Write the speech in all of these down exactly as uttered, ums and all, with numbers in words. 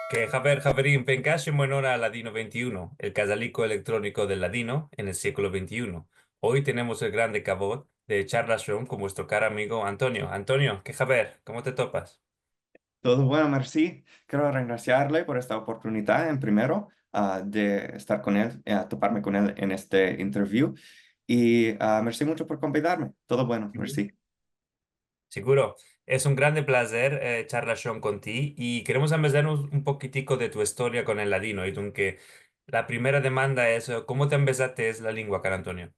Ke haber, haverim, vengash en buena ora a Ladino vente i uno, el kazaliko elektroniko del ladino en el siglo vente i uno. Oy tenemos el grande kavod de echar lashon kon muestro karo amigo Antonio. Antonio, ke haber, komo te topas? Todo bueno, mersi. Kero rengrasiarle por esta oportunidad, en primero, ah, de estar kon el, eh, toparme kon el en este interview. I, ah, mersi muncho por konvidarme. Todo bueno, mersi. Seguro. Es un grande plazer, eh, echar lashon kon ti, i keremos ambezar un, un pokitiko de tu istoria kon el ladino. I dunke, la primera demanda es, eh, komo te ambezates la lengua, karo Antonio?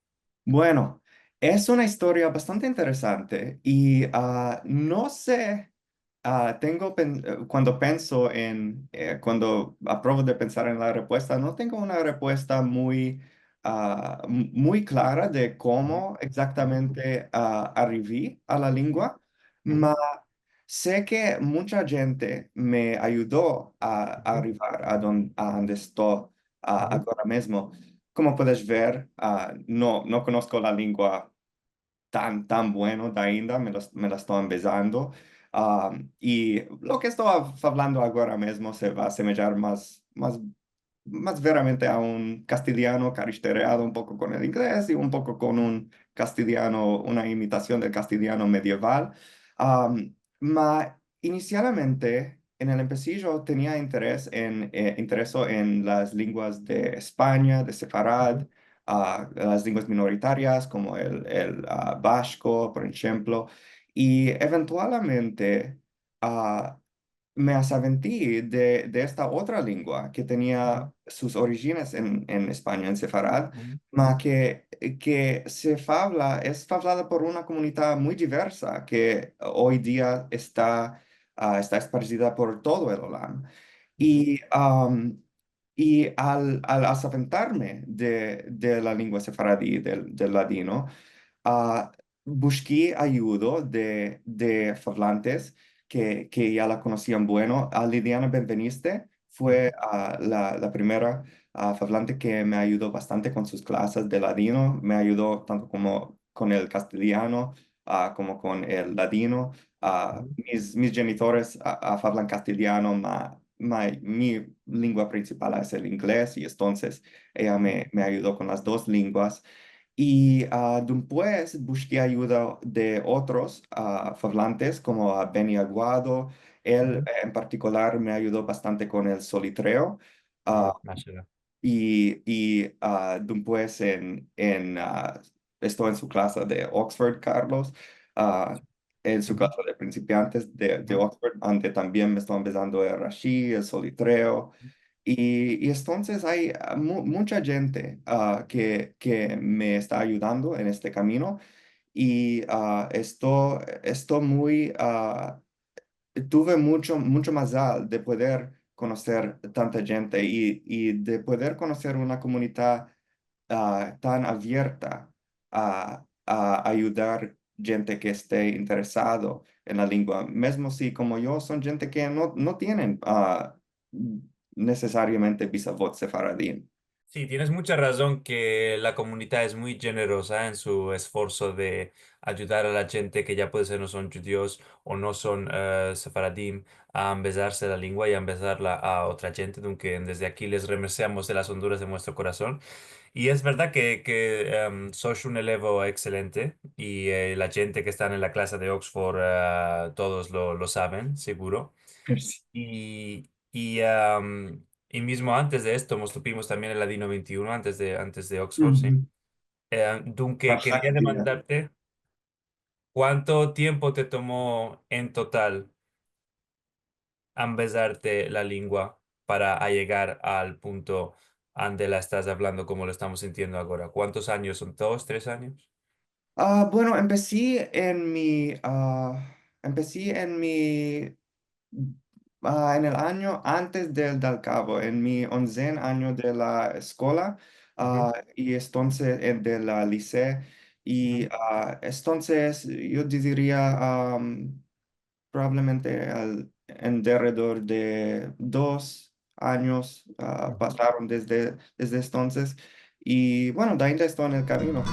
Bueno, es una istoria bastante interesante i, ah, no se, ah, tengo pen-, eh, kuando penso en, eh, kuando aprovo de pensar en la repuesta, no tengo una repuesta muy, ah, m-, muy klara de komo egzaktamente, ah, arivi a la lengua, ma se ke muncha djente me ayudo a, a arivar a don-, a donde esto, ah, agora mizmo. Komo puedes ver, ah, no, no konosko la lengua tan, tan bueno de ainda, me la, me la esto ambezando. Am, i lo ke esto av-, avlando agora mizmo se va a asemejar mas, mas, mas veramente a un kastiliano karishteriado un poko kon el ingles i un poko kon un kastiliano, una imitasion del kastiliano medieval. Am, ma inisialmente, en el empesijo tenia interes en, eh, intereso en las lenguas de Espanya, de Sefarad, ah, las lenguas minoritarias, komo el, el, ah, bashko, por enshemplo. I eventualmente, ah, me asaventi de, de esta otra lengua ke tenia sus orijines en, en Espanya, en Sefarad, ma ke, ke se favla, es favlada por una komunidad muy diversa ke oy dia esta, ah, esta esparjida por todo el Olam. I, am, i al, al asaventarme de, de la lengua sefaradi, del, del ladino, ah, bushki ayudo de, de favlantes ke, ke ya la konosian bueno. A Liliana Benveniste fue, ah, la, la primera, ah, favlante ke me ayudo bastante kon sus klasas de ladino. Me ayudo tanto komo kon el kastiliano, ah, komo kon el ladino. Ah, mis, mis djenitores, ah, ah, favlan kastiliano, ma, ma mi lengua prinsipal es el ingles, i entonses eya me, me ayudo kon las dos lenguas. I, ah, dempues bushki ayuda de otros, ah, favlantes, komo a Benny Aguado. El, eh, en partikular, me ayudo bastante kon el solitreo. Ah, i, i, ah, dempues en, en, ah, esto en su klasa de Oxford, Carlos. Ah, en su klasa de prinsipiantes de, de Oxford, ande tambien me esto ambezando el Rashi, el solitreo. I, i entonses ay, ah, mu-, muncha djente, ah, ke, ke me esta ayudando en este kamino. I, ah, esto, esto muy, ah, tuve muncho, muncho mazal de pueder konoser tanta djente i, i de pueder konoser una komunidad, ah, tan avierta a, a ayudar djente ke este interesado en la lengua, mizmo si komo yo son djente ke no, no tienen, ah, nesesariamente bisavot sefaradim. Si, tienes muncha razon ke la komunidad es muy djeneroza en su esforso de ayudar a la djente ke ya puede ser no son djudios o no son, eh, sefaradim, a ambezarse la lengua i a ambezarla a otra djente. Dunke, desde aki les remersiamos de las onduras de muestro korason. I es verdad ke, ke, em, sosh un elevo ekselente i, eh, la djente ke estan en la klasa de Oxford, eh, todos lo, lo saven, seguro. Mersi. I, i, em, i mizmo antes de esto, mos topimos tambien en Ladino vente i uno, antes de, antes de Oxford, si? Eh, dunke, keria demandarte, kuanto tiempo te tomo en total ambezarte la lengua para ayegar al punto ande la estas avlando komo lo estamos sintiendo agora? Kuantos anyos son? Dos, tres anyos? Ah, bueno, empesi en mi, ah, empesi en mi, ah, en el anyo antes del, del kavo, en mi onzen anyo de la eskola, ah, i entonses, eh, de la lisea, i, ah, entonses yo diria, am, probablemente al, en deredor de dos anyos, ah, pasaron desde, desde entonses. I, bueno, ainda esto en el kamino.